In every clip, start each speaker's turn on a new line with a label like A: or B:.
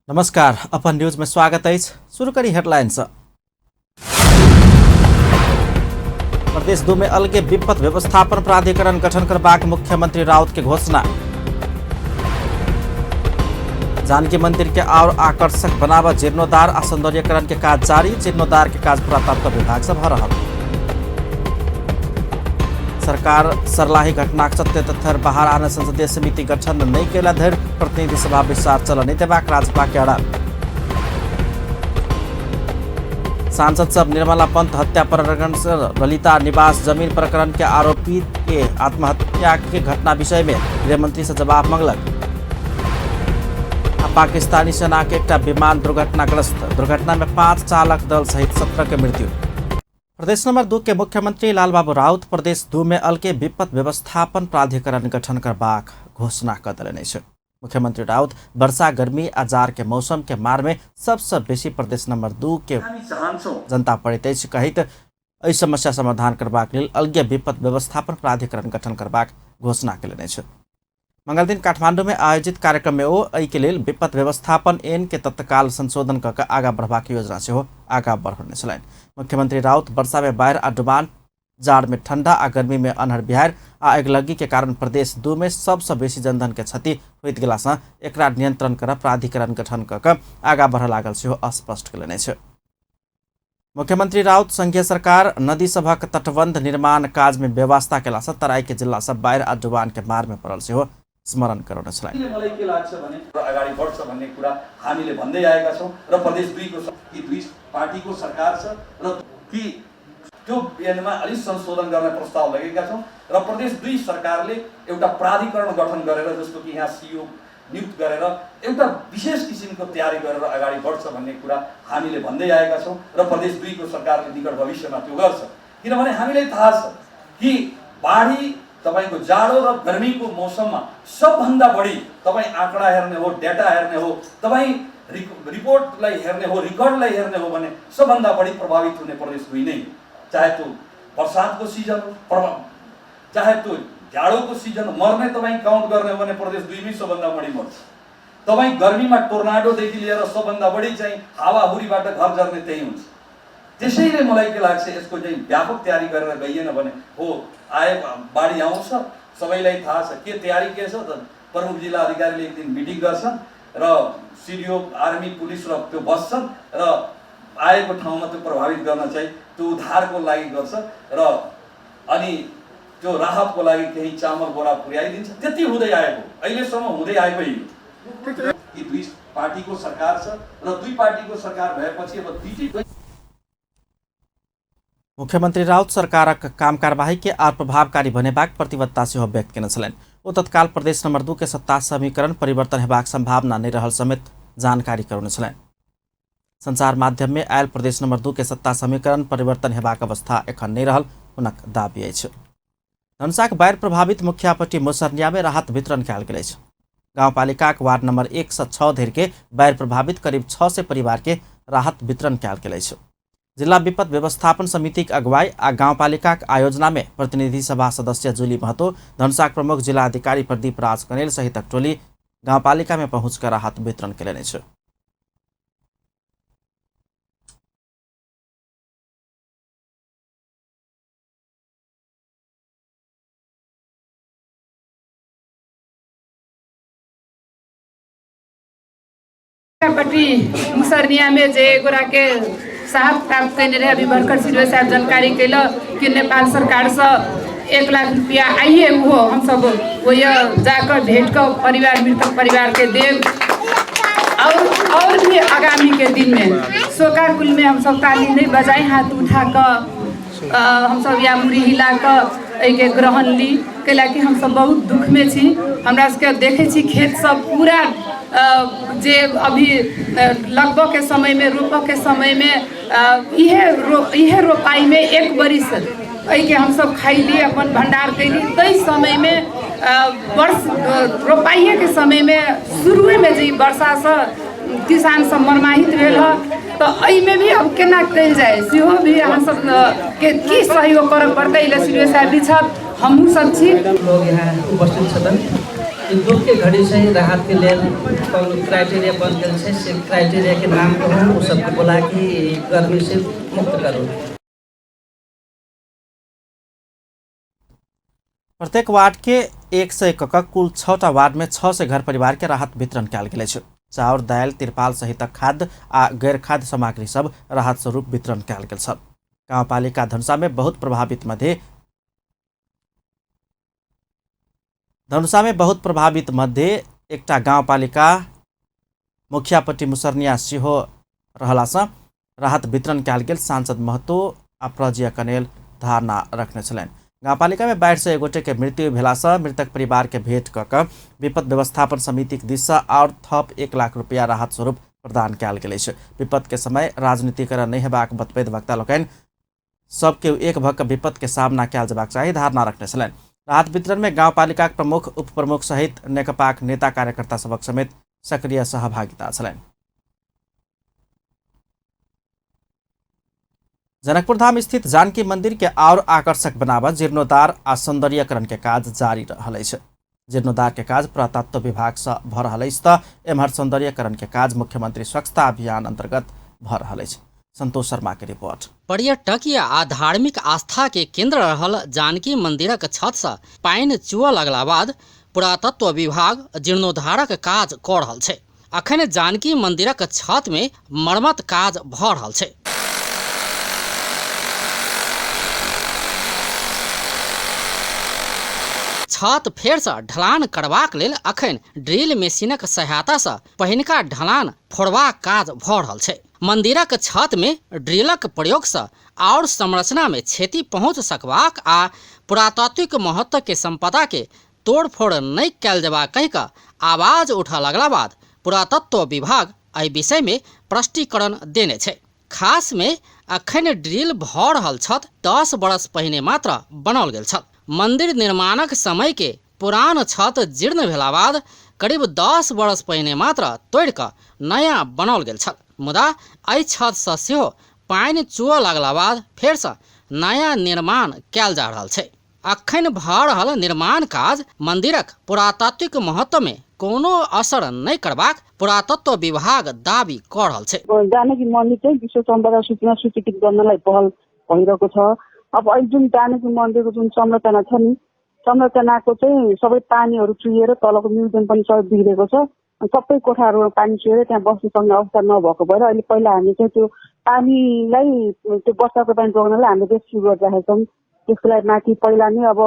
A: नमस्कार, अपन न्यूज में स्वागत अछि। शुरू करी हेडलाइन से। प्रदेश 2 में अलगे विपद व्यवस्थापन प्राधिकरण गठन करबाक मुख्यमंत्री राउत के घोषणा। जानकी मंदिर के और आकर्षक बनाबऽ जीर्णोद्धार आ सौंदर्यीकरण के काज जारी। जीर्णोद्धार के काज पुरातत्व विभाग से भऽ रहल। सरकार सरलाही घटनाक सत्य तथ्य बाहर आने संसदीय समिति गठन नहि कयला धरि प्रतिनिधि सभा विस्तार चलऽ नहि देबाक राजपा के अड़ान। सांसद सब निर्मला पंत हत्या प्रकरण से ललिता निवास जमीन प्रकरण के आरोपी के आत्महत्या के घटना विषय में गृहमंत्री से जवाब मंगलक। आ पाकिस्तानी सेना के एकटा विमान दुर्घटनाग्रस्त, दुर्घटना में 5 चालक दल सहित 17 के मृत्यु। प्रदेश नंबर 2 के मुख्यमंत्री लालबाबू राउत प्रदेश 2 में अलगे विपद व्यवस्थापन प्राधिकरण गठन करबाक घोषणा क देलनि अछि। मुख्यमंत्री राउत वर्षा, गर्मी आ जार के मौसम के मार में सबसे बेसी प्रदेश नंबर 2 के जनता पड़ैत अछि कहैत एहि समस्या समाधान करबाक लेल अलगे विपद व्यवस्थापन प्राधिकरण गठन करबाक घोषणा कयलनि अछि। मंगलदिन काठमांडू में आयोजित कार्यक्रम में ओ एहि के लेल विपद व्यवस्थापन ऐन के तत्काल संशोधन कऽ के आगाँ बढ़बाक योजना सेहो आगाँ बढ़ौने छलनि। मुख्यमंत्री राउत वर्षा में बाढ़ि आ डुबान, जाड़ में ठंडा आ गर्मी में अन्हर बिहाड़ि आ अगिलग्गी के कारण प्रदेश 2 में सबसँ बेसी जनधन के क्षति होइत गेला सँ एकरा नियंत्रण करऽ प्राधिकरण गठन कऽ के आगाँ बढ़ऽ लागल सेहो स्पष्ट कयलनि अछि। मुख्यमंत्री राउत संघीय सरकार नदी सभक तटबंध निर्माण काज में व्यवस्था केला सँ तराई के जिला सब बाढ़ि आ डुबान के मार में पड़ल सेहो स्मरण करौने छलनि।
B: मलाई के लाग्छ भने र अगाडि बढ्छ भन्ने कुरा हामीले भन्दै आएका छौँ र प्रदेश 2 को कि दुई पार्टीको सरकार छ र कि त्यो ऐनमा अलिक संशोधन गर्न प्रस्ताव लगेका छौँ र प्रदेश 2 सरकारले एउटा प्राधिकरण गठन गरेर जस्तो कि यहाँ सीओ नियुक्त गरेर एउटा विशेष किसिमको तयारी गरेर अगाडि बढ्छ भन्ने कुरा हामीले भन्दै आएका छौँ र प्रदेश 2 को सरकारले निकट भविष्यमा त्यो गर्छ। किनभने हामीलाई थाहा छ कि बाढी तपाईको जाडो र गर्मीको मौसममा सबभन्दा बढी तपाई आँकडा हेर्ने हो, डेटा हेर्ने हो, तपाई रिपोर्टलाई हेर्ने हो, रिकर्डलाई हेर्ने हो भने सबभन्दा बढी प्रभावित हुने प्रदेश 2 नै हो। चाहे त्यो बर्सातको सिजन हो, चाहे त्यो जाडोको सिजन, मर्ने तपाई काउन्ट गर्ने हो भने प्रदेश 2 मै सबभन्दा बढी मर्छ। तपाई गर्मीमा टोर्नाडोदेखि लिएर सबभन्दा बढी चाहिँ हावाहुरीबाट घर झर्ने त्यही हुन्छ। त्यसैले मलाई के लाग्छ यसको चाहिँ व्यापक तयारी गरेर गइएन भने हो आए बाढी आउँछ, सबैलाई थाहा छ के तयारी के छ त। प्रमुख जिल्ला अधिकारीले एक दिन मिटिङ गर्छन् र सिडिओ, आर्मी, पुलिस र त्यो बस्छन् र आएको ठाउँमा त्यो प्रभावित गर्न चाहिँ त्यो उद्धारको लागि गर्छ र अनि त्यो राहतको लागि केही चामल बोरा पुर्याइदिन्छ। त्यति हुँदै आएको, अहिलेसम्म हुँदै आएको यही हो कि दुई पार्टीको सरकार छ र दुई पार्टीको सरकार भएपछि अब दुईटै।
A: मुख्यमंत्री राउत सरकारक काम कार्यवाही के आर प्रभावकारी बनेबाक प्रतिबद्धता सेहो व्यक्त केने छलनि। ओ तत्काल प्रदेश नंबर 2 के सत्ता समीकरण परिवर्तन हेबाक संभावना नहि रहल समेत जानकारी करौने छलनि। संचार माध्यम में आयल प्रदेश नंबर 2 के सत्ता समीकरण परिवर्तन हेबाक अवस्था एखन नहि रहल हुनक दावी अछि। धनुषाक बाढ़ि प्रभावित मुखियापट्टी मुसरनिया में राहत वितरण कयल गेल अछि। गाउँपालिकाक वार्ड नंबर 1 से 6 धरि के बाढ़ि प्रभावित करीब 600 परिवार के राहत वितरण कयल गेल अछि। जिला विपद व्यवस्थापन समितिक अगुवाई आ गाउँपालिकाक आयोजना में प्रतिनिधि सभा सदस्य जुली महतो, धनुषाक प्रमुख जिला अधिकारी प्रदीप राज कनेल सहितक टोली गाउँपालिका में पहुँच कर राहत वितरण कयलनि अछि।
C: पट्टी मुसरनिया में जे गोरा के साहब प्राप्त कयने रहे, अभी भर्खर सीडीओ साहब जानकारी कैलक कि नेपाल सरकार से 1 लाख रुपया आइए वो हम सब वो जाकर भेंट कर परिवार मृतक परिवार के देव। और भी आगामी के दिन में शोकाकुल में हम सब ताली नहीं बजाई, हाथ उठा कर हम सब या मुड़ी हिला कर एहिके ग्रहण ली, कैला कि हम सब बहुत दुख में छी। हमरा सबके देखै छी खेत सब पूरा जे अभी लगबऽ के समय में, रोपऽ के समय में, इहे रोपाई में 1 बरिस एहिके हम सब खैली, अपन भंडार कैली। ताहि समय में वर्ष रोपाइए के समय में शुरुए में जे वर्षा से किसान सब मर्माहित भेल हँ, तऽ एहिमे भी अब केना कयल जाय सेहो भी अहाँ सब के की सहयोग करऽ पड़तै। एहि लए सीडीओ साहब भी छथि, हमहूँ सब छी।
D: लोग यहाँ उपस्थित छथिन। ई दुखके घड़ी छै, राहतके लेल कोन क्राइटेरिया बन गेल छै से क्राइटेरियाके नाम कहू, ओ सबके बोला कि गर्मी से मुक्त करू।
A: प्रत्येक वार्ड के 100 क कुल 6टा वार्ड में 600 घर परिवार के राहत वितरण कयल गेल अछि। चाउर, दालि, तिरपाल सहितक खाद्य आ गैर खाद्य सामग्री सब राहत स्वरूप वितरण कयल गेल छल। गाउँपालिका धनुषा में बहुत प्रभावित मध्ये धनुषा में बहुत प्रभावित मध्ये एकटा गाउँपालिका मुखियापट्टी मुसरनिया सेहो रहलासँ राहत वितरण कयल गेल सांसद महतो आ प्रजिया कनेल धारणा रखने छलनि। गाउँपालिका में बाढ़ि से एक गोटे के मृत्यु भेलासँ मृतक परिवार के भेंट कऽ कऽ विपद व्यवस्थापन समितिक दिससँ आओर थप 1 लाख रुपया राहत स्वरूप प्रदान कयल गेल अछि। विपद के समय राजनीतिकरण नहि हेबाक बतबैत वक्ता लोकनि सबके एक भऽ कऽ विपद के सामना कयल जेबाक चाही धारणा रखने छलनि। राहत वितरण में गाउँपालिकाक प्रमुख, उप प्रमुख सहित नेकपाक नेता कार्यकर्ता सबक समेत सक्रिय सहभागिता छलनि। जनकपुर धाम स्थित जानकी मंदिर के और आकर्षक बनाबऽ जीर्णोद्धार आ सौंदर्यीकरण के काज जारी रहल अछि। जीर्णोद्धार के काज पुरातत्व विभाग से भऽ रहल अछि तऽ एम्हर सौंदर्यीकरण के काज मुख्यमंत्री स्वच्छता अभियान अंतर्गत भऽ रहल अछि। संतोष शर्मा के रिपोर्ट।
E: पर्यटकीय आ धार्मिक आस्था के केंद्र रहल जानकी मंदिरक छत से पानि चुअ लगला बाद पुरातत्व विभाग जीर्णोद्धारक काज कऽ रहल छै। अखन जानकी मंदिरक छत में मरम्मत काज भऽ रहल छै। छत फेर से ढलान करबाक लेल अखन ड्रिल मशीनक सहायता से पहिनका ढलान फोड़बाक काज भऽ रहल छै। मंदिरक छत में ड्रिलक प्रयोग से और संरचना में क्षति पहुंच सकबाक आ पुरातात्विक महत्व के संपदा के तोड़फोड़ नहि कयल जेबाक कहि कऽ आवाज उठऽ लगला बाद पुरातत्व विभाग एहि विषय में स्पष्टीकरण देने छै। खास में अखन ड्रिल भऽ रहल छत 10 बरस पहिने मात्र बनाओल गेल छल। मंदिर निर्माणक समय के पुरान छत जीर्ण भेला बाद करीब 10 बरस पहिने मात्र तोड़ि कऽ नया बनाओल गेल छल। मुदा एहि छतसँ सेहो पानि चुअ लगला बाद फेरसँ नया निर्माण कयल जा रहल छै। अखन भऽ रहल निर्माण काज मंदिरक पुरातात्विक महत्व में कोनो असर नहि करबाक पुरातत्व विभाग दावी कऽ रहल छै।
F: जानकी मन्दिर चाहिँ विश्व सम्पदा सूचीमा सूचीकृत गर्नलाई पहल भइरहेको छ। अब अहिले जुन जानकी मन्दिरको जुन संरचना छ नि, संरचनाको चाहिँ सबै पानीहरू चुहिएर तलको म्युजियम पनि सबै बिग्रेको छ। सबै कोठाहरूमा पानी चुहिएर त्यहाँ बस्न सक्ने अवस्था नभएको भएर अहिले पहिला हामी चाहिँ त्यो पानीलाई, त्यो वर्षाको पानी रोक्नलाई हामीले रेस्क्यु गरिरहेका छौँ। त्यसको लागि माथि पहिला नै अब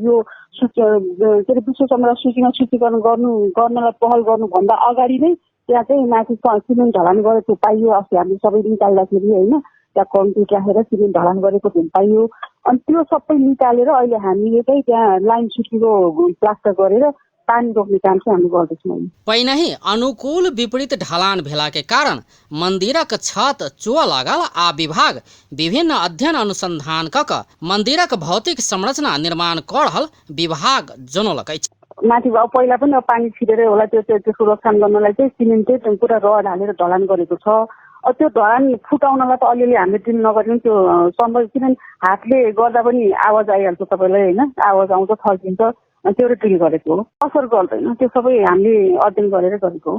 F: यो के अरे विश्व सम्पदा सूचीमा सूचीकरण गर्नलाई पहल गर्नुभन्दा अगाडि नै त्यहाँ चाहिँ माथि सिमेन्ट ढलान गरेको पाइयो। अस्ति हामीले सबै निकाल्दाखेरि होइन, त्यहाँ कङ्क्रिट राखेर सिमेन्ट ढलान गरेको पाइयो। अनि त्यो सबै निकालेर अहिले हामीले चाहिँ त्यहाँ लाइन सुटीको प्लास्टर गरेर पानी रोक्ने काम चाहिँ हामी गर्दैछौँ।
E: पहिनहि अनुकूल विपरीत ढलान भेला के कारण मंदिरक छत चुअ लागल आ विभाग विभिन्न अध्ययन अनुसंधान क कऽ मंदिरक भौतिक संरचना निर्माण कऽ रहल विभाग जनौलक अछि।
F: माथि अब पहिला पनि अब पानी छिरेरै होला, त्यो त्यसको रोकथाम गर्नलाई चाहिँ सिमेन्ट चाहिँ पुरा रड हालेर ढलान गरेको छ। अब त्यो ढलान फुटाउनलाई त अलिअलि हामीले ड्रिल नगरे पनि त्यो सम्भव, किनभने हातले गर्दा पनि आवाज आइहाल्छ तपाईँलाई होइन, आवाज आउँछ, थर्किन्छ, अनि त्यो ड्रिल गरेको हो। असर गर्दैन, त्यो सबै हामीले अध्ययन गरेर गरेको हो।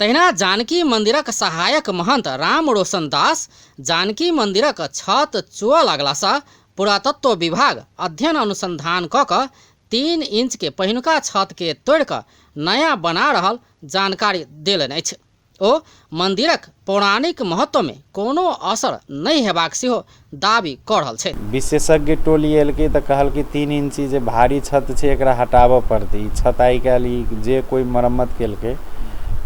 E: तहिना जानकी मंदिरक सहायक महंत राम रोशन दास जानकी मंदिरक छत चुअ लगलासँ पुरातत्व विभाग अध्ययन अनुसंधान कऽ कऽ 3 इंच के पहिनुका छत के तोड़ि कऽ नया बना रहल जानकारी देलनि अछि। ओ मंदिरक पौराणिक महत्व में कोनो असर नहि हेबाक सेहो दावी कऽ रहल छथि।
G: विशेषज्ञ टोली एलकै तऽ कहलकै 3 इंची जे भारी छत छै एकरा हटाबऽ पड़तै। ई छत आइ काल्हि ई जे कोइ मरम्मत केलकै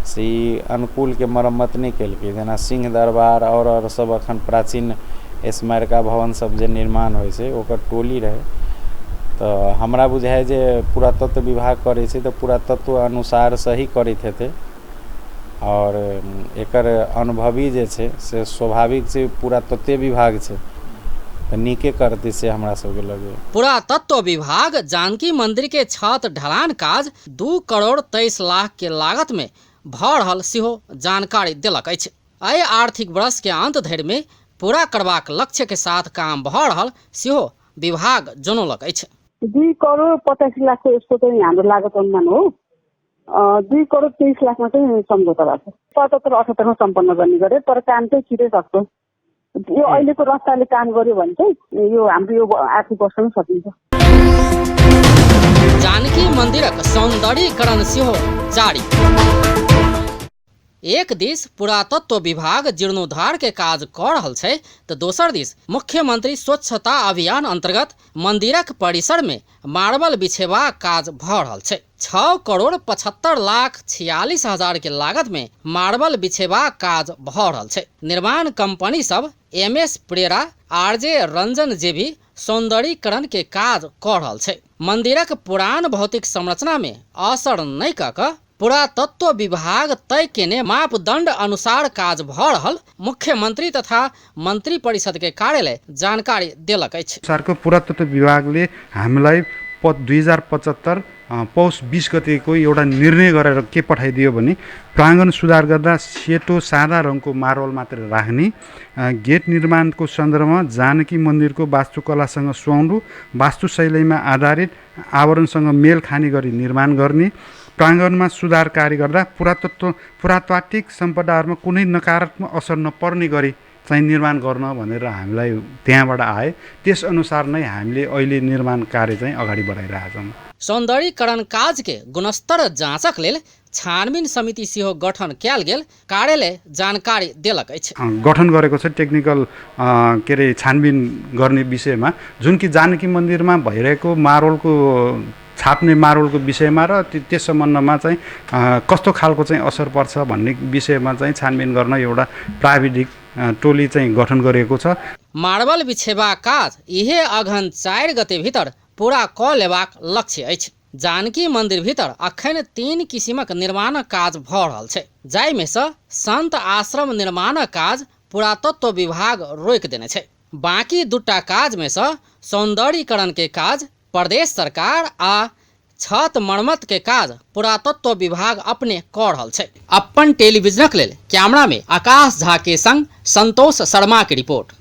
G: से ई अनुकूलके मरम्मत नहि केलकै। जेना सिंह दरबार आओर सब अखन प्राचीन स्मारिका भवन सब जे निर्माण होइ छै ओकर टोली रहै। तऽ हमरा बुझाइ जे पुरातत्व विभाग करै छै तऽ पुरातत्व अनुसार सही करैत हेतै। आओर एकर अनुभवी जे छै से स्वाभाविक छै, पुरातत्व विभाग छै तऽ नीके करतै से हमरा सबके लगैए।
E: पुरातत्व विभाग जानकी मंदिर के छत ढलान काज 2 करोड़ 23 लाख के लागत में भऽ रहल सेहो जानकारी देलक अछि। एहि आर्थिक वर्ष के अंत धरि में पूरा करबाक लक्ष्य के साथ काम भऽ रहल सेहो विभाग जनौलक अछि।
F: 2 करोड 85 लाखको यसको चाहिँ हाम्रो लागत अनुमान हो। 2 करोड 23 लाखमा चाहिँ सम्झौता भएको छ। 77-78 मा सम्पन्न गर्ने गरे, तर काम चाहिँ छिटै सक्छ। यो अहिलेको रफ्तारले काम गर्यो भने चाहिँ यो हाम्रो यो आर्थिक वर्षमा सकिन्छ।
E: जानकी मन्दिरक सौन्दर्यीकरण सेहो जारी। एक दिस पुरातत्व विभाग जीर्णोद्धार के काज क रहल छै त दोसर दिस मुख्यमंत्री स्वच्छता अभियान अंतर्गत मंदिरक परिसर में मार्बल बिछेबाक काज भ रहल छै। 6 करोड़ 75 लाख 46 हजार के लागत में मार्बल बिछेबाक काज भ रहल छै। निर्माण कंपनी सब एमएस प्रेरा, आरजे रंजन जेबी सौंदर्यीकरण के काज क रहल छै। मंदिरक पुरान भौतिक संरचना में असर नहि क क पुरातत्व विभाग तय केने मापदंड अनुसार काज भ रहल मुख्यमंत्री तथा मंत्री परिषद के कार्यालय जानकारी देलक अछि।
H: सरकारको पुरातत्व विभागले हामीलाई 2075 पौष 20 गतेको एउटा निर्णय गरेर के पठाइदियो भने प्राङ्गण सुधार गर्दा सेतो सादा रङको मार्बल मात्र राख्ने, गेट निर्माणको सन्दर्भमा जानकी मन्दिरको वास्तुकलासँग सुहाउँदो वास्तुशैलीमा आधारित आवरणसँग मेल खाने गरी निर्माण गर्ने, प्राङ्गणमा सुधार कार्य गर्दा पुरातात्विक सम्पदाहरूमा कुनै नकारात्मक असर नपर्ने गरी चाहिँ निर्माण गर्न भनेर हामीलाई त्यहाँबाट आए। त्यसअनुसार नै हामीले अहिले निर्माण कार्य चाहिँ अगाडि बढाइरहेका छौँ।
E: सौंदर्यीकरण काज के गुणस्तर जाँचक लेल छानबिन समिति सेहो गठन कयल गेल कार्यालय जानकारी देलक अछि।
H: गठन गरेको छ टेक्निकल के अरे छानबिन गर्ने विषयमा, जुन कि जानकी मन्दिरमा भइरहेको मार्बलको छाप्ने मार्बलको विषयमा र त्यस सम्बन्धमा चाहिँ कस्तो खालको चाहिँ असर पर्छ भन्ने विषयमा चाहिँ छानबिन गर्न एउटा प्राविधिक टोली चाहिँ गठन गरिएको छ।
E: मार्बल बिछेबाक काज इहे अघन 4 गते भीतर पूरा क लेबाक लक्ष्य अछि। जानकी मंदिर भीतर अखन 3 किसिमक निर्माण काज भ रहल छै, जाहिमे सँ संत आश्रम निर्माण काज पुरातत्व विभाग रोकि देने छै। बाकी 2टा काज में सँ सौंदर्यीकरण के काज प्रदेश सरकार आ छत मरम्मत के काज पुरातत्व विभाग अपने क रहल छै। अपन टेलीविजनक लेल कैमरा में आकाश झा के संग संतोष शर्मा के रिपोर्ट।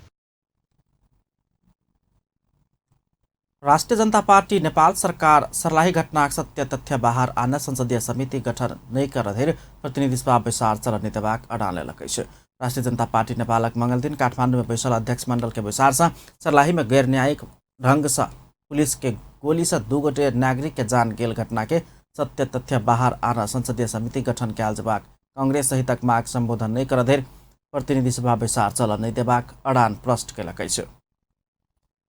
A: राष्ट्रिय जनता पार्टी नेपाल सरकार सर्लाही घटनाक सत्य तथ्य बाहर आन संसदीय समिति गठन नहि कर धरि प्रतिनिधि सभा बैसार चलन नहि देबाक अडान लेलक अछि। राष्ट्रिय जनता पार्टी नेपालक मंगलदिन काठमाडौँ में बैसल अध्यक्ष मंडल के बैसार से सर्लाही में गैर न्यायिक ढंग से पुलिस के गोली से 2 गोटे नागरिक के जान गेल घटना के सत्य तथ्य बाहर आन संसदीय समिति गठन कयल जेबाक कांग्रेस सहितक माग संबोधन नहि कर धरि प्रतिनिधि सभा बैसार चलन नहि देबाक अडान प्रष्ट कयलक अछि।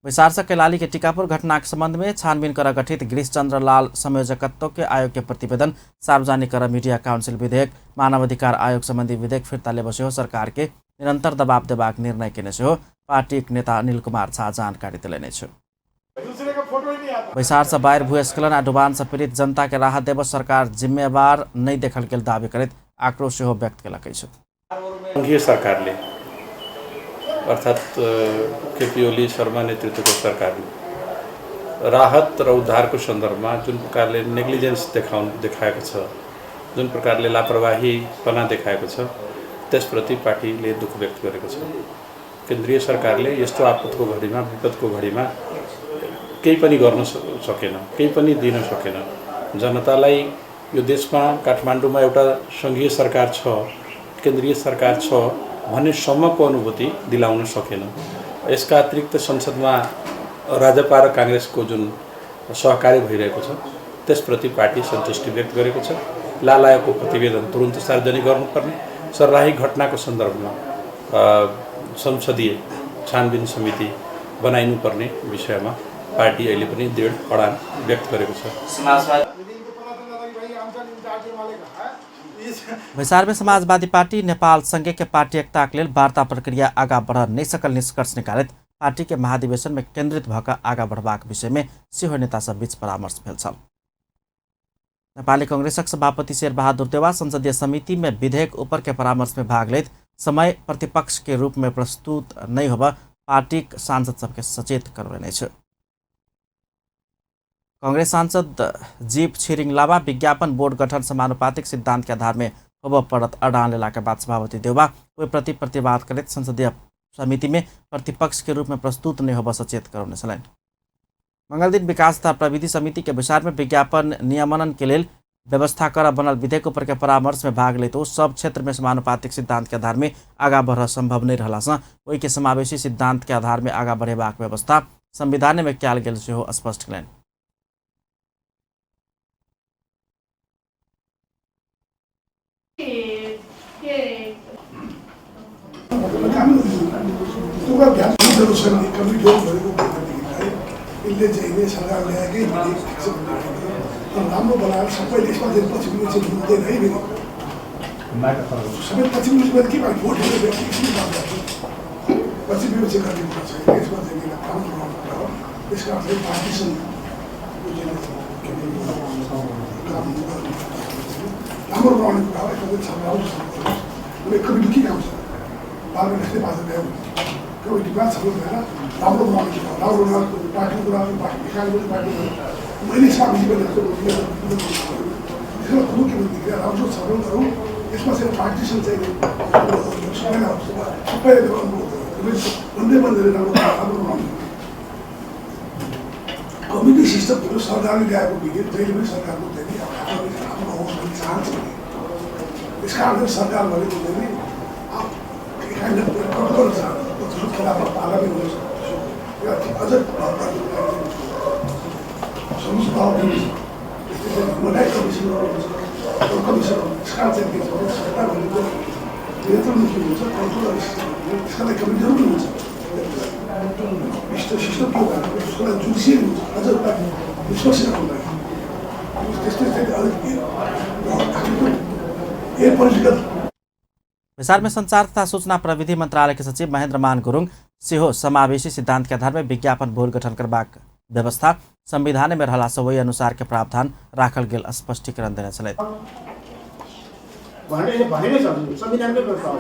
A: बैसार से कैलाली के टीकापुर घटनाक संबंध में छानबीन कर गठित गिरीश चंद्र लाल संयोजकत्व के आयोग के प्रतिवेदन सार्वजनिक कर मीडिया काउंसिल विधेयक, मानवाधिकार आयोग संबंधी विधेयक फिर्ता लेब सेहो सरकार के निरंतर दबाव देबाक निर्णय केने सेहो पार्टीक नेता अनिल कुमार झा जानकारी देलनि अछि। बैसार से बाढ़ि, भूस्खलन आ डुबान से पीड़ित जनता के राहत देब सरकार जिम्मेवार नहि देखल गेल दावी करैत आक्रोश सेहो व्यक्त केलक अछि।
I: संघीय सरकारले अर्थात् केपी ओली शर्मा नेतृत्वको सरकारले राहत र उद्धारको सन्दर्भमा जुन प्रकारले नेग्लिजेन्स देखाएको छ, जुन प्रकारले लापरवाहीपना देखाएको छ, त्यसप्रति पार्टीले दुःख व्यक्त गरेको छ। केन्द्रीय सरकारले यस्तो आपतको घडीमा, विपदको घडीमा केही पनि गर्न सकेन, केही पनि दिन सकेन। जनतालाई यो देशमा काठमाडौँमा एउटा सङ्घीय सरकार छ, केन्द्रीय सरकार छ भन्ने सम्मको अनुभूति दिलाउन सकेन। यसका अतिरिक्त संसदमा राजपा र काङ्ग्रेसको जुन सहकार्य भइरहेको छ त्यसप्रति पार्टी सन्तुष्टि व्यक्त गरेको छ। लाल आयोगको प्रतिवेदन तुरन्त सार्वजनिक गर्नुपर्ने, सर्लाही घटनाको सन्दर्भमा संसदीय छानबिन समिति बनाइनुपर्ने विषयमा पार्टी अहिले पनि दृढ अडान व्यक्त गरेको छ।
A: बैसार में समाजवादी पार्टी नेपाल संघ के पार्टी एकता के लेल वार्ता प्रक्रिया आगा बढ़ नहीं सकल निष्कर्ष निकालैत पार्टी के महाधिवेशन में केंद्रित भऽ आगा बढ़बाक विषय में सेहो नेता सब बीच परामर्श भेल छल। नेपाली कांग्रेसक सभापति शेरबहादुर देउवा संसदीय समिति में विधेयक ऊपर के परामर्श में भाग लैत समय प्रतिपक्ष के रूप में प्रस्तुत नहीं होबऽ पार्टीक सांसद सबके सचेत करबेने अछि। कांग्रेस सांसद जीप छिरिङ लामा विज्ञापन बोर्ड गठन समानुपातिक सिद्धांत के आधार में होबऽ पड़त अडान लेला के बाद सभापति देउवा ओहि प्रति प्रतिवाद करैत संसदीय समिति में प्रतिपक्ष के रूप में प्रस्तुत नहीं होबऽ सचेत करौने छलनि। मंगलदिन विकास तथा प्रविधि समिति के बैसार में विज्ञापन नियमन के लेल व्यवस्था कर बनल विधेयक ऊपर के परामर्श में भाग लेत सब क्षेत्र में समानुपातिक सिद्धांत के आधार में आगा बढ़ संभव नहीं रहला सँ ओहि के समावेशी सिद्धांत के आधार में आगा बढ़ेबाक व्यवस्था संविधान में कयल गेल सेहो स्पष्ट कयलनि।
J: यसले चाहिँ सरकार ल्याएकै विधेयक ठिक छ तर राम्रो बनाएर सबैले यसमा चाहिँ पछि विमोचन हुँदैन है। फेरि सबै पछि विमोचन के भयो, भोट पछि विमोचन गर्ने कुरा छैन। यसमा चाहिँ राम्रो बनाउनु कुरा हो। त्यस कारण चाहिँ पार्टीसँग राम्रो बनाउने कुरा हो। यसमा चाहिँ राम्रो कमिटी के काम छ, पार्लियामेन्ट यस्तै बाजा ल्यायो कमिटीमा छलफल भएर राम्रो बनाउने कुरा हो। राम्रो बनाउने पार्टीको कुरा हो, पार्टी एकाले पार्टी मैले सामजी त्यसमा कुरो के भनेदेखि राम्रो छलफल गरौँ। यसमा चाहिँ पार्टिसन चाहिँ सबैलाई सबैले अनुरोध भन्दै भन्दै राम्रो राम्रो बनाउने कमिटी सिस्टम थियो। सरकारले ल्याएको विधेयक जहिले पनि सरकारको चाहिँ आफ्नो होस् भन्ने चाहन्छ। त्यस कारण सरकार भनेको चाहिँ कन्ट्रोल चाहन्छ। खेलामा पार्लियामेन्ट होस् अझ कमिसन त्यस कारण चाहिँ के छ भने सरकार भनेको नियन्त्रणमुखी हुन्छ, कन्ट्रोल त्यसका लागि कमिटीहरू पनि हुन्छ। सिस्टम के हो त्यसको लागि जुडिसियरी हुन्छ, अझ निष्पक्ष राख्नु लागि त्यस्तै चाहिँ अलिक ए पोलिटिकल।
A: बैसार में संचार तथा सूचना प्रविधि मंत्रालय के सचिव महेंद्र मान गुरुङ सेहो समावेशी सिद्धांत के आधार में विज्ञापन बोर्ड गठन करबाक व्यवस्था संविधान में रहला सँ ओहि अनुसार के प्रावधान राखल गेल स्पष्टीकरण देने छलथि।
K: भनेकै छ संविधानकै प्रस्ताव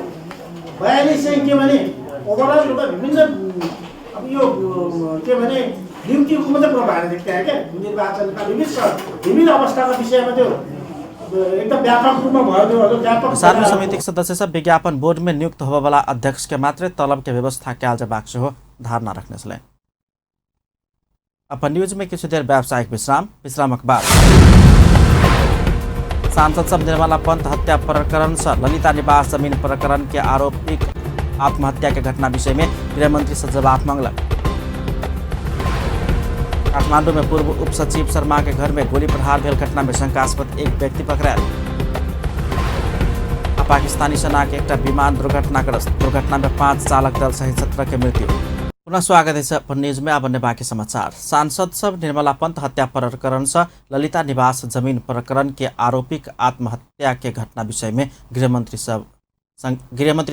K: 42 चाहिँ के भने ओभरअल रूपमा विभिन्न अब यो के भने ड्युटीको मात्रै कुरा भएर त्यहाँ क्या निर्वाचनका विभिन्न अवस्थाको विषयमा त्यो एकदम व्यापक रूपमा भयो। त्यो व्यापक
A: बैसार समितिक सदस्य सब विज्ञापन बोर्ड में नियुक्त होबयवला अध्यक्ष के मात्रै तलब के व्यवस्था कयल जेबाक सेहो धारणा रखने छलनि। अपन न्यूज में किछु देर व्यावसायिक विश्राम, विश्रामक बाद सांसद सब निर्मला पंत हत्या प्रकरण से ललिता निवास जमीन प्रकरण के आरोपी आत्महत्या के घटना विषय में गृहमंत्री से जवाब मांगलक। काठमांडू में पूर्व उप सचिव शर्मा के घर में गोली प्रहार भेल घटना में शंकास्पद एक व्यक्ति पकड़ायल। पाकिस्तानी सेना के एकटा विमान दुर्घटनाग्रस्त, दुर्घटना में 5 चालक दल सहित 17 के मृत्यु। पुनः स्वागत है अपन न्यूज में। अब बाकी समाचार। सांसद सब निर्मला पंत हत्या प्रकरण से ललिता निवास जमीन प्रकरण के आरोपी आत्महत्या के घटना विषय में गृहमंत्री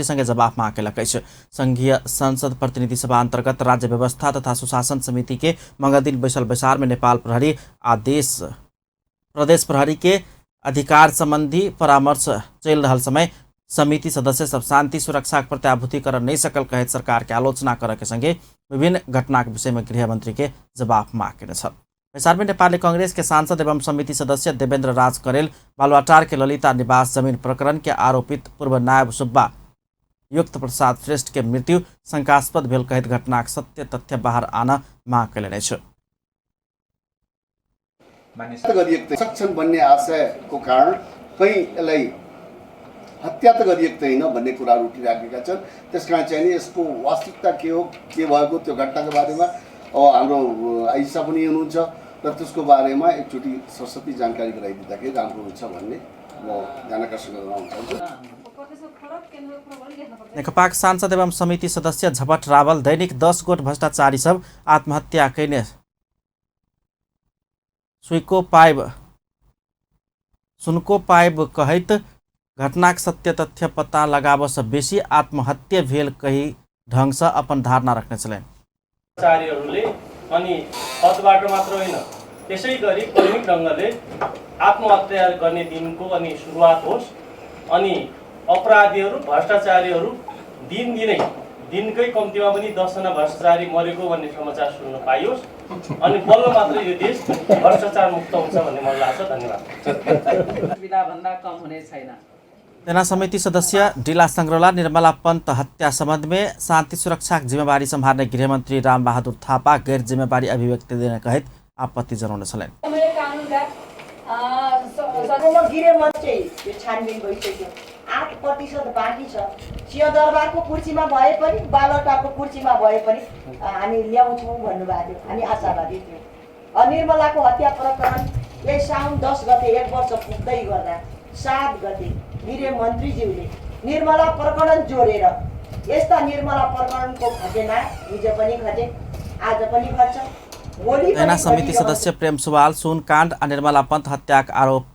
A: संगे जवाब मांग केलक अछि। संघीय संसद प्रतिनिधि सभा अंतर्गत राज्य व्यवस्था तथा सुशासन समिति के मंगलदिन बैसल बैसार में नेपाल प्रहरी आदेश प्रदेश प्रहरी के अधिकार संबंधी परामर्श चलि रहल समय समिति सदस्य सब शांति सुरक्षा प्रत्याभूति कर नहीं सकल कहैत सरकार के आलोचना करऽ के संगे विभिन्न घटना के विषय में गृहमंत्री के जवाब मांग केने छल। बैसार में नेपाली कांग्रेस के सांसद एवं समिति सदस्य देवेंद्र राज करेल बालुवाटार के ललिता निवास जमीन प्रकरण के आरोपित पूर्व नायब सुब्बा युक्त प्रसाद श्रेष्ठ के मृत्यु शंकास्पद भेल कहैत घटनाक सत्य तथ्य बाहर आना मांग कयलनि अछि।
L: सक्छन् भन्ने आशयको कारण कहीँ यसलाई हत्या त गरिएको त होइन भन्ने कुराहरू उठिराखेका छन्। त्यसकारण चाहिँ नि यसको वास्तविकता के हो, के भएको त्यो घटनाको बारेमा अब हाम्रो आइसा पनि हुनुहुन्छ र त्यसको बारेमा एकचोटि सरस्वती जानकारी गराइदिँदाखेरि राम्रो हुन्छ भन्ने म ध्यान आकर्षण गराउन चाहन्छु।
A: नेकपाक सांसद एवं समिति सदस्य झपट रावल दैनिक 10 गोट भ्रष्टाचारी सब आत्महत्या कयने सुनको पाइब कहैत घटनाक सत्य तथ्य पता लगाबऽ सँ बेसी आत्महत्या भेल कही ढंग सँ अपन धारणा रखने छलनि।
M: भ्रष्टाचारीहरूले अनि पदबाट मात्र होइन, त्यसै गरी क्रमिक ढङ्गले आत्महत्या गर्ने दिनको अनि सुरुवात होस् अनि अपराधीहरू भ्रष्टाचारीहरू दिनदिनै दिनकै कम्तीमा पनि 10 जना भ्रष्टाचारी मरेको भन्ने समाचार सुन्न पाइयोस् अनि बल्ल मात्र यो देश भ्रष्टाचार मुक्त हुन्छ भन्ने मलाई लाग्छ। धन्यवाद।
D: सुविधाभन्दा कम हुने छैन।
A: सेना समिति सदस्य डिला संग्रौला निर्मला पंत हत्या संबंध में शांति सुरक्षाक जिम्मेवारी सम्हार्ने गृहमन्त्री रामबहादुर थापा गैर जिम्मेवारी अभिव्यक्ति देने कहैत आपत्ति जनाउने छलनि।
N: गृहमन्त्री छानबिन भइसक्यो, 8% बाँकी छ। सिंहदरबारको कुर्सीमा भए पनि बालटाको कुर्सीमा भए पनि हामी ल्याउँछौँ भन्नुभएको थियो, हामी आशावादी थियौँ। निर्मलाको हत्या प्रकरण यही साउन 10 गते 1 वर्ष पुग्दै गर्दा 7 गते गृहमन्त्रीज्यूले निर्मला प्रकरण जोडेर यस्ता निर्मला प्रकरणको घटना हिजो पनि घटे, आज पनि घट्छ।
A: सेना समिति सदस्य प्रेम सुवाल सुनकाण्ड आ निर्मला पंत हत्याक आरोप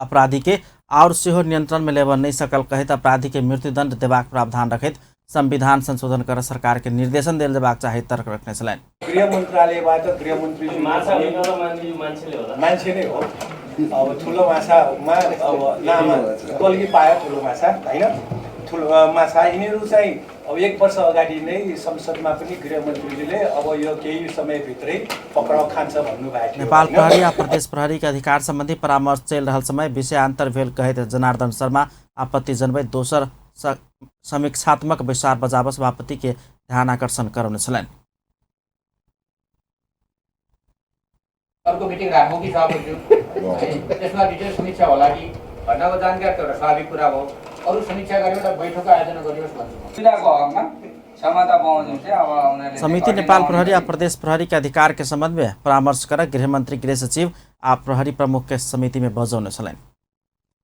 A: अपराधी के और सेहो नियंत्रण में लेबऽ नहि सकल कहैत अपराधी के मृत्युदंड देबाक प्रावधान रखैत संविधान संशोधन कर सरकार के निर्देशन देल जेबाक चाही तर्क रखने छलनि।
O: गृह मन्त्रालयबाट गृहमन्त्री मान्छे नै हो, अब ठुलो माछामा अब लामा कल्की पायो ठुलो माछा हैन, ठुलो माछा यिनीहरू चाहिँ अब 1 वर्ष अगाडि नै संसदमा पनि गृहमन्त्रीले अब यो केही समयभित्रै पक्राउ खान्छ भन्नुभएको थियो।
A: नेपाल प्रहरी आ प्रदेश प्रहरी के अधिकार संबंधी परामर्श चलि रहल समय विषयांतर भेल कहैत जनार्दन शर्मा आपत्ति जनबैत दोसर समीक्षात्मक बैसार बजाबऽ सभापति के ध्यान आकर्षण करौने छलनि।
P: अर्को मिटिङ राखौँ कि सभापतिज्यू, त्यसमा डिटेल समीक्षा होला कि घटनाको जानकारी त एउटा स्वाभाविक कुरा हो, अरू समीक्षा गरेर एउटा बैठकको आयोजना गरियोस् भन्छु।
Q: पीडाको हकमा क्षमता बमोजिम चाहिँ अब उनीहरूले
A: समिति नेपाल प्रहरी आ प्रदेश प्रहरी के अधिकार के संबंध में परामर्श कर गृहमंत्री, गृह सचिव आ प्रहरी प्रमुख के समिति में बजौने छलनि।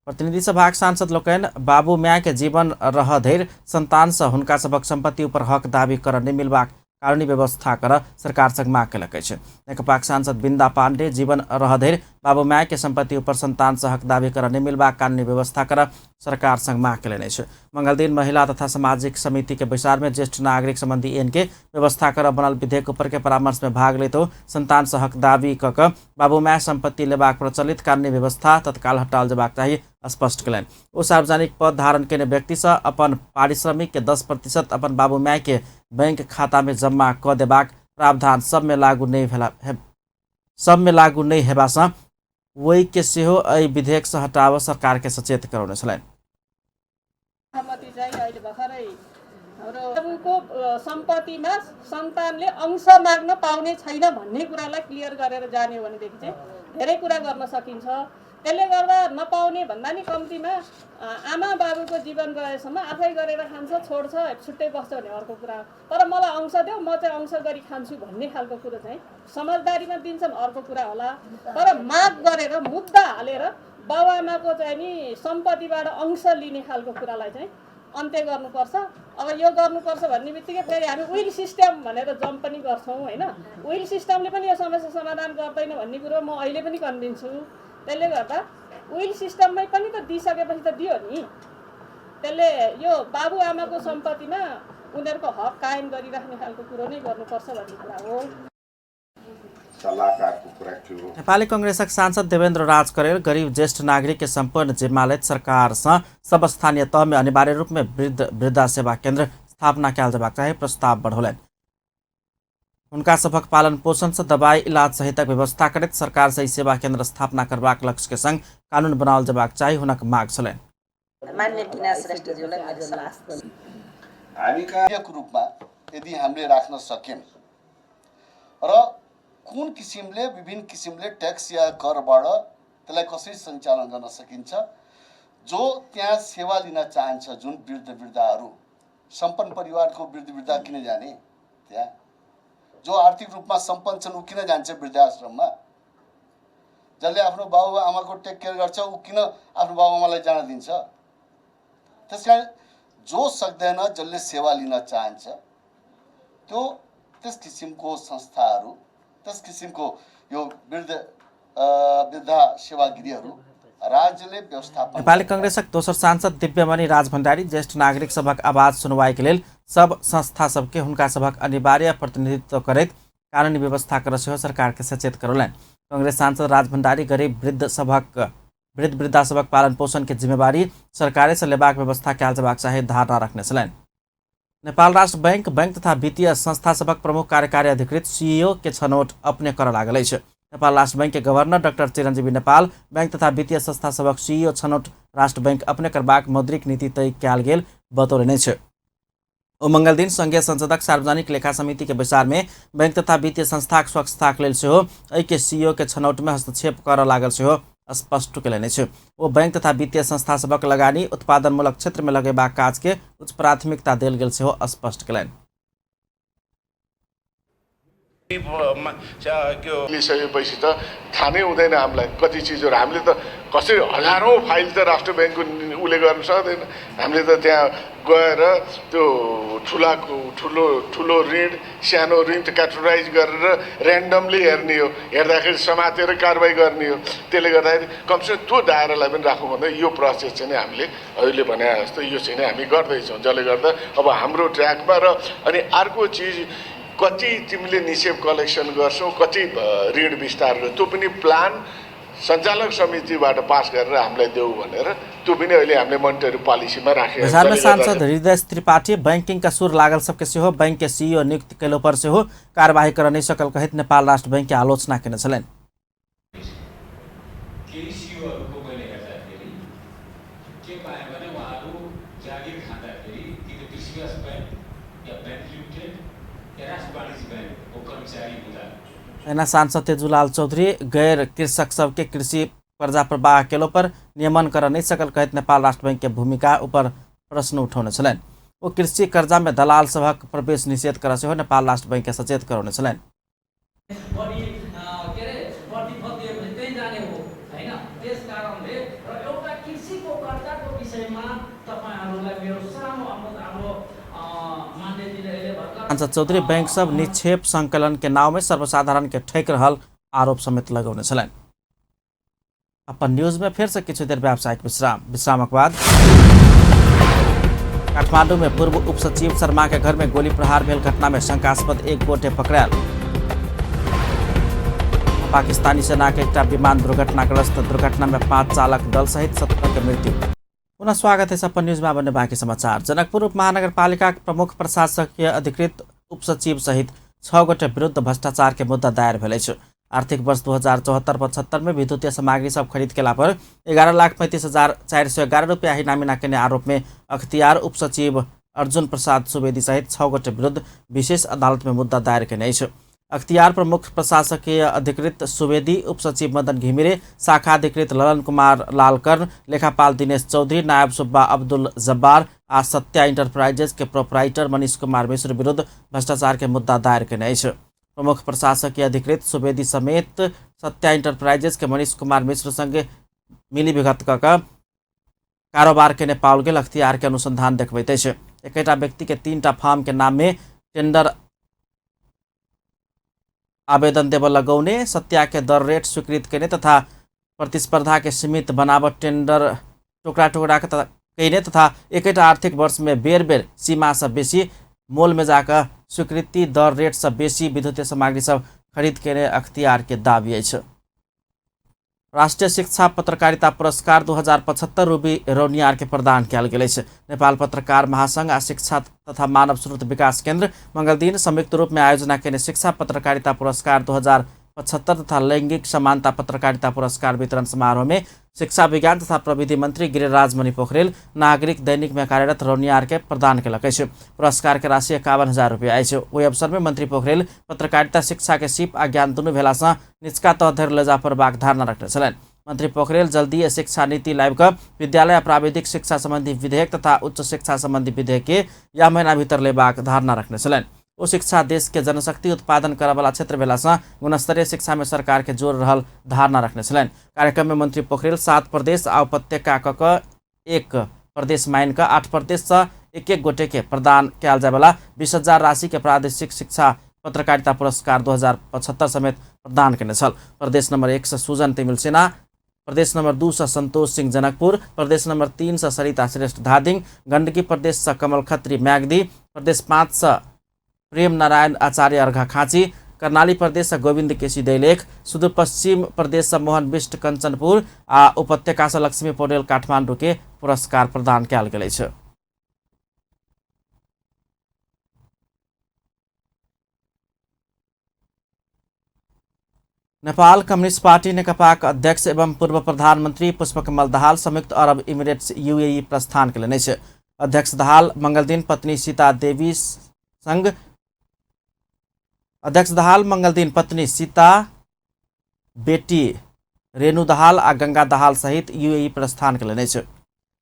A: प्रतिनिधि सभाक सांसद लोकनि बाबू my के जीवन रह धरि संतान से हुनका सभक संपत्ति ऊपर हक दावी कर नहि मिलबाक कानूनी व्यवस्था कर सरकार संग माग केलक अछि। नेकपाक सांसद बिंदा पांडे जीवन रह धरि बाबू my के संपत्ति ऊपर संतान से हक दावी कर नहि मिलबाक कानूनी व्यवस्था कर सरकार संग माग केलनि अछि। मंगलदिन महिला तथा सामाजिक समिति के बैसार में ज्येष्ठ नागरिक संबंधी ऐन के व्यवस्था कर बनल विधेयक ऊपर के परामर्श में भाग लैत संतान से हक दावी क क बाबू my संपत्ति लेबाक प्रचलित कानूनी व्यवस्था तत्काल हटाओल जेबाक चाही स्पष्ट केलनि। ओ सार्वजनिक पद धारण केने व्यक्ति से अपन पारिश्रमिक के 10% अपन बाबू my के बैंक खाता में जमा क देबाक प्रावधान सब में लागू नहि हेबा सँ ओहि के सेहो एहि विधेयक से हटाबऽ सरकार के सचेत करौने छलनि।
R: बाबुको सम्पत्तिमा सन्तानले अंश माग्न पाउने छैन भन्ने कुरालाई क्लियर गरेर जाने हो भनेदेखि चाहिँ धेरै कुरा गर्न सकिन्छ। त्यसले गर्दा नपाउने भन्दा नि कम्तीमा आमा बाबुको जीवन गएसम्म आफै गरेर खान्छ, छोड्छ, छुट्टै बस्छ भन्ने अर्को कुरा, तर मलाई अंश देऊ, म चाहिँ अंश गरी खान्छु भन्ने खालको कुरो चाहिँ समझदारीमा दिन्छन् अर्को कुरा होला। तर माग गरेर मुद्दा हालेर बाबुआमाको चाहिँ नि सम्पत्तिबाट अंश लिने खालको कुरालाई चाहिँ अन्त्य गर्नुपर्छ। अब यो गर्नुपर्छ भन्ने बित्तिकै फेरि हामी will system भनेर जम्प पनि गर्छौँ होइन। Will सिस्टमले पनि यो समस्या समाधान गर्दैन भन्ने कुरो म अहिले पनि कन्भिन्स छु। त्यसले गर्दा will सिस्टममै पनि त दिइसकेपछि त दियो नि, त्यसले यो बाबुआमाको सम्पत्तिमा उनीहरूको हक कायम गरिराख्ने खालको कुरो नै गर्नुपर्छ भन्ने कुरा हो।
A: नेपाली कांग्रेसक सांसद देवेन्द्र राज करेल गरीब ज्येष्ठ नागरिक के सम्पूर्ण जिम्मा लैत सरकार सँ सब स्थानीय तह में अनिवार्य रूप में वृद्ध वृद्धा सेवा केन्द्र स्थापना कयल जेबाक चाही प्रस्ताव बढ़ौलनि। हुनका सभक पालन पोषण से दवाई इलाज सहितक व्यवस्था करैत सरकार से ई सेवा केन्द्र स्थापना करबाक लक्ष्य के संग कानून बनाओल जेबाक चाही हुनक माग छलनि।
L: हामी रूपमा यदि हामीले राख्न सक्यौँ र कुन किसिमले विभिन्न किसिमले ट्याक्स या करबाट त्यसलाई कसरी सञ्चालन गर्न सकिन्छ, जो त्यहाँ सेवा लिन चाहन्छ, जुन वृद्ध वृद्धाहरू सम्पन्न परिवारको वृद्ध वृद्धा किन जाने, त्यहाँ जो आर्थिक रूपमा सम्पन्न छन् ऊ किन जान्छ वृद्धाश्रममा, जसले आफ्नो बाबुआमाको टेक केयर गर्छ ऊ किन आफ्नो बाबुआमालाई जान दिन्छ। त्यस कारण जो सक्दैन, जसले सेवा लिन चाहन्छ त्यो त्यस किसिमको संस्थाहरू, त्यस किसिमको यो वृद्ध वृद्धा सेवागृहहरू राज्यले व्यवस्थापन।
A: नेपाली कांग्रेसक दोसर सांसद दिव्यमणि राज भण्डारी ज्येष्ठ नागरिक सभक आवाज सुनवाई के लेल सब संस्था सबके हुनका सभक अनिवार्य प्रतिनिधित्व करैत कानूनी व्यवस्था कर सेहो सरकार के सचेत करौलनि। कांग्रेस सांसद राज भण्डारी गरीब वृद्ध वृद्धा सभक पालन पोषण के जिम्मेवारी सरकारे से लेबाक व्यवस्था कयल जेबाक चाही धारणा रखने छलनि। नेपाल राष्ट्र बैंक, बैंक तथा वित्तीय संस्था सभक प्रमुख कार्यकारी अधिकृत सीईओ के छनौट अपने करऽ लागल अछि। नेपाल राष्ट्र बैंक के गवर्नर डाक्टर चिरञ्जीवी नेपाल बैंक तथा वित्तीय संस्था सभक सीईओ छनौट राष्ट्र बैंक अपने करबाक मौद्रिक नीति तय कयल गेल बतौलनि अछि। ओ मंगलदिन संघीय संसदक सार्वजनिक लेखा समिति के बैसार में बैंक तथा वित्तीय संस्थाक स्वच्छताक लेल सेहो एहि के सीईओ के छनौट में हस्तक्षेप करऽ लागल सेहो स्पष्ट कयलनि अछि। ओ बैंक तथा वित्तीय संस्था सभक लगानी उत्पादनमूलक क्षेत्र में लगेबाक काज के उच्च प्राथमिकता देल गेल सेहो स्पष्ट कयलनि।
S: लिइसकेपछि त थाहा नै हुँदैन हामीलाई कति चिजहरू। हामीले त कसरी हजारौँ फाइल त राष्ट्र ब्याङ्कको उसले गर्न सक्दैन। हामीले त त्यहाँ गएर त्यो ठुलाको ठुलो ठुलो ऋण सानो ऋण क्याटेगोराइज गरेर ऱ्यान्डमली हेर्ने हो, हेर्दाखेरि समातेर कारवाही गर्ने हो। त्यसले गर्दाखेरि कमसेकम त्यो दायरालाई पनि राखौँ भन्दा यो प्रोसेस चाहिँ हामीले अहिले भने जस्तो यो चाहिँ हामी गर्दैछौँ, जसले गर्दा अब हाम्रो ट्र्याकमा। र अनि अर्को चिज कति तिमीले निक्षेप कलेक्सन गर्छौ, कति ऋण विस्तार गर्छौ, त्यो पनि प्लान सञ्चालक समितिबाट पास गरेर हामीलाई देऊ भनेर त्यो पनि अहिले हामीले मोनिटरी पोलिसीमा राखेको।
A: बैसारमे सांसद हृदय त्रिपाठी बैंकिंग का सुर लागल सबके सेहो बैंक के सीईओ नियुक्त कयलो पर सेहो कार्यवाही कर नहि सकल कहैत नेपाल राष्ट्र बैंक के आलोचना केने छलनि।
T: केही सीईओहरूको मैले हेर्दाखेरि के पाएँ भने उहाँहरू जागिर खाँदाखेरि कि त कृषि विकास बैंक या बैंक लिमिटेड या राष्ट्र वाणिज्य ब्याङ्कको कर्मचारी हुँदा।
A: एना सांसद तेजुलाल चौधरी गैर कृषक सबके कृषि कर्जा प्रवाह केलो पर नियमन कर नहि सकल कहैत नेपाल राष्ट्र बैंक के भूमिका ऊपर प्रश्न उठौने छलनि। ओ कृषि कर्जा में दलाल सभक प्रवेश निषेध कर सेहो नेपाल राष्ट्र बैंक के सचेत करौने छलनि।
D: बढी के अरे प्रतिफल दिएपछि त्यही जाने हो हैन। त्यस कारणले र एउटा कृषिको कर्जाको विषयमा तपाईहरुलाई मेरो सानो अनुरोध हाम्रो मान्यजीले अहिले भर्खर
A: सांसद चौधरी बैंक सब निक्षेप संकलन के नाव में सर्वसाधारण के ठैक रहल आरोप समेत लगौने छलनि। अपन न्यूज में फिर से किछु देर व्यावसायिक विश्राम। विश्रामक बाद काठमांडू में पूर्व उप सचिव शर्मा के घर में गोली प्रहार भेल घटना में शंकास्पद एक गोटे पकड़ायल। पाकिस्तानी सेना के एकटा विमान दुर्घटनाग्रस्त, दुर्घटना में 5 चालक दल सहित 17 के मृत्यु। पुनः स्वागत है अपन न्यूज में बने बाकी समाचार। जनकपुर उप महानगरपालिका प्रमुख प्रशासकीय अधिकृत उप सचिव सहित 6 गोटे विरुद्ध भ्रष्टाचार के मुद्दा दायर भेल अछि। आर्थिक वर्ष 2074-75 में विद्युतीय सामग्री सब खरीद केला पर 11,35,411 रुपया हिनामिना केने आरोप में अख्तियार उप सचिव अर्जुन प्रसाद सुवेदी सहित 6 गोटे विरुद्ध विशेष अदालत में मुद्दा दायर केने अछि। अख्तियार प्रमुख प्रशासकीय अधिकृत सुवेदी, उप सचिव मदन घिमिरे, शाखा अधिकृत ललन कुमार लालकर्ण, लेखापाल दिनेश चौधरी, नायब सुब्बा अब्दुल जब्बार आ सत्या इंटरप्राइजेज के प्रोपराइटर मनीष कुमार मिश्र विरुद्ध भ्रष्टाचार के मुद्दा दायर केने अछि। प्रमुख प्रशासकीय अधिकृत सुवेदी समेत सत्या इंटरप्राइजेज के मनीष कुमार मिश्र संगे मिलीभगत कऽ कऽ कारोबार केने पाओल गेल अख्तियार के अनुसंधान देखबैत अछि। एकेटा व्यक्ति के 3टा फार्म के नाम में टेंडर आवेदन देबऽ लगौने, सत्या के दर रेट स्वीकृत केने तथा प्रतिस्पर्धा के सीमित बनावट टेंडर टुकड़ा टुकड़ा केने तथा एकेटा आर्थिक वर्ष में बेर बेर सीमा से बेसी मोल में जाकर स्वीकृति दर रेट से बेसी विद्युतीय सामग्री सब खरीद केने अख्तियार के दावी अछि। राष्ट्रिय शिक्षा पत्रकारिता पुरस्कार 2075 रूबी रौनियार के प्रदान कयल गेल अछि। नेपाल पत्रकार महासंघ आ शिक्षा तथा मानव स्रोत विकास केन्द्र मंगलदिन संयुक्त रूप में आयोजना केने शिक्षा पत्रकारिता पुरस्कार 2075 तथा लैंगिक समानता पत्रकारिता पुरस्कार वितरण समारोह में शिक्षा विज्ञान तथा प्रविधि मंत्री गिरिराज मणि पोखरेल नागरिक दैनिक में कार्यरत रौनियार के प्रदान केलक अछि। पुरस्कार के राशि 51,000 रुपया अछि। ओहि अवसर में मंत्री पोखरेल पत्रकारिता शिक्षा के सीप आ ज्ञान दुनू भेला सँ निचका तह धरि लऽ जा पड़बाक धारणा रखने छलनि। मंत्री पोखरेल जल्दीए शिक्षा नीति लाबि कऽ विद्यालय आ प्राविधिक शिक्षा संबंधी विधेयक तथा उच्च शिक्षा संबंधी विधेयक के यह महीना भीतर लेबाक धारणा रखने छलनि। ओ शिक्षा देश के जनशक्ति उत्पादन करऽवला क्षेत्र भेला सँ गुणस्तरीय शिक्षा में सरकार के जोर रहल धारणा रखने छलनि। कार्यक्रम में मंत्री पोखरेल 7 प्रदेश आ उपत्यका कऽ कऽ 1 प्रदेश मानि कऽ 8 प्रदेश सँ 1-1 गोटे के प्रदान कयल जायवला 20,000 राशि के प्रादेशिक शिक्षा पत्रकारिता पुरस्कार 2075 समेत प्रदान केने छल। प्रदेश नंबर 1 सँ सुजन तिमिल सेना, प्रदेश नंबर 2 सँ संतोष सिंह जनकपुर, प्रदेश नंबर 3 सँ सरिता श्रेष्ठ धादिङ, गण्डकी प्रदेश सँ कमल खत्री म्याग्दी, प्रदेश 5 सँ प्रेम नारायण आचार्य अर्घा खाँची, कर्णाली प्रदेश सँ गोविन्द केसी दैलेख, सुदूरपश्चिम प्रदेश सँ मोहन बिष्ट कंचनपुर आ उपत्यका सँ लक्ष्मी पौडेल काठमांडू के पुरस्कार प्रदान कयल गेल अछि। नेपाल कम्युनिस्ट पार्टी नेकपाक अध्यक्ष एवं पूर्व प्रधानमन्त्री पुष्पकमल दाहाल संयुक्त अरब इमिरेट्स यूएई प्रस्थान केलनि अछि। अध्यक्ष दाहाल मंगलदिन पत्नी सीता देवी संग अध्यक्ष दाहाल मंगलदिन पत्नी सीता, बेटी रेणु दाहाल आ गंगा दाहाल सहित यूएई प्रस्थान केलनि अछि।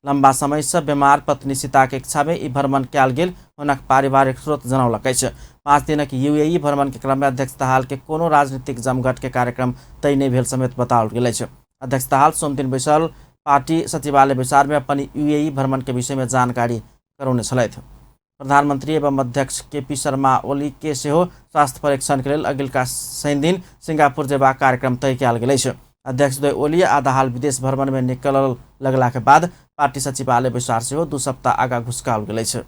A: लंबा समय से बीमार पत्नी सीता के इच्छा में ई भ्रमण कयल गेल हुनक पारिवारिक स्रोत जनौलक अछि। 5 दिनक यूएई भ्रमण के क्रम में अध्यक्ष दाहाल के कोनो राजनीतिक जमघट के कार्यक्रम तय नहि भेल समेत बताओल गेल अछि। अध्यक्ष दाहाल सोमदिन बैसल पार्टी सचिवालय बैसार में अपन यूएई भ्रमण के विषय में जानकारी करौने छलथि। प्रधानमंत्री एवं अध्यक्ष केपी शर्मा ओली के सेहो स्वास्थ्य परीक्षण के लेल अगिलका शनिदिन सिंगापुर जेबाक कार्यक्रम तय कयल गेल अछि। अध्यक्ष द्वय ओली आ दाहाल विदेश भ्रमण में निकलल लगला के बाद पार्टी सचिवालय बैसार सेहो 2 सप्ताह आगा घुसकाओल गेल अछि।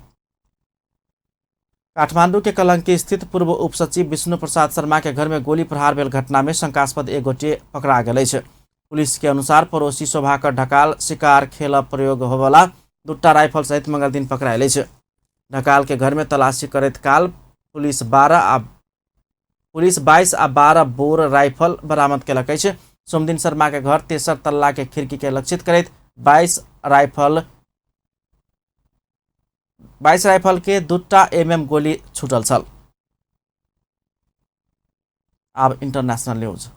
A: काठमांडू के कलंकी स्थित पूर्व उप सचिव विष्णु प्रसाद शर्मा के घर में गोली प्रहार भेल घटना में शंकास्पद एक गोटे पकड़ा गेल अछि। पुलिस के अनुसार पड़ोसी शोभाकर ढकाल शिकार खेल प्रयोग होवला 2टा राइफल सहित मंगलदिन पकड़ायल अछि। ढकाल के घर में तलाशी करैत काल पुलिस 22 आ 12 बोर राइफल बरामद केलक अछि। सोमदिन शर्मा के घर तेसर तल्ला के खिड़की के लक्षित करैत 22 राइफल के 2टा एमएम गोली छूटल छल। आब इंटरनेशनल न्यूज।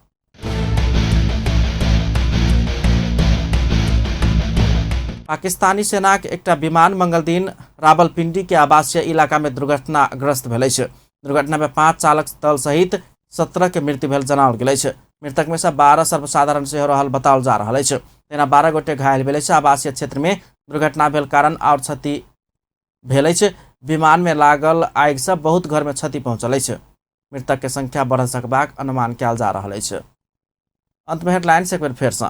A: पाकिस्तानी सेनाक एकटा विमान मंगलदिन रावलपिंडी के आवासीय इलाका में दुर्घटनाग्रस्त भेल अछि। दुर्घटना में 5 चालक दल सहित 17 के मृत्यु भेल जनाओल गेल अछि। मृतक में से 12 सर्वसाधारण सेहो रहल बताओल जा रहल अछि। तेना 12 गोटे घायल भेल अछि। आवासीय क्षेत्र में दुर्घटना भेल कारण और क्षति भेल अछि। विमान में लागल आगि से बहुत घर में क्षति पहुंचल अछि। मृतक के संख्या बढ़ सकबाक अनुमान कयल जा रहल अछि। अंत में हेडलाइंस एक बेर फेर से।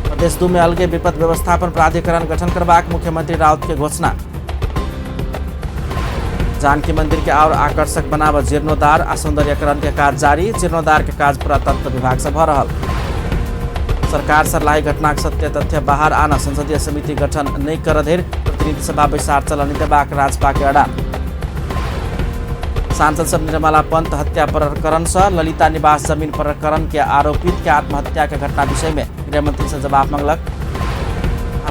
A: प्रदेश 2 में अलगे विपद व्यवस्थापन प्राधिकरण गठन करबाक मुख्यमंत्री राउत के घोषणा। जानकी मंदिर के और आकर्षक बनाव जीर्णोद्धार आ सौंदर्यकरण के काज जारी। जीर्णोद्धार के काज पुरातत्व विभाग से भ रहल। सरकार सर्लाही घटनाक सत्य तथ्य बाहर आना संसदीय समिति गठन नहीं कर धरि प्रतिनिधि सभा बैसार चलन देबाक राजपा के अड़ान। सांसद सब निर्मला पंत हत्या प्रकरण से ललिता निवास जमीन प्रकरण के आरोपित के आत्महत्या के घटना विषय में गृहमंत्री से जवाब मांगलक।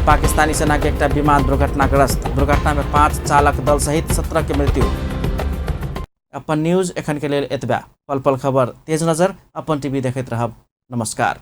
A: पाकिस्तानी सेना के एकटा विमान दुर्घटनाग्रस्त। दुर्घटना में 5 चालक दल सहित 17 के मृत्यु। अपन न्यूज एखन के लेल एतबा। पल पल खबर तेज नजर अपन टीवी देखैत रहब। नमस्कार।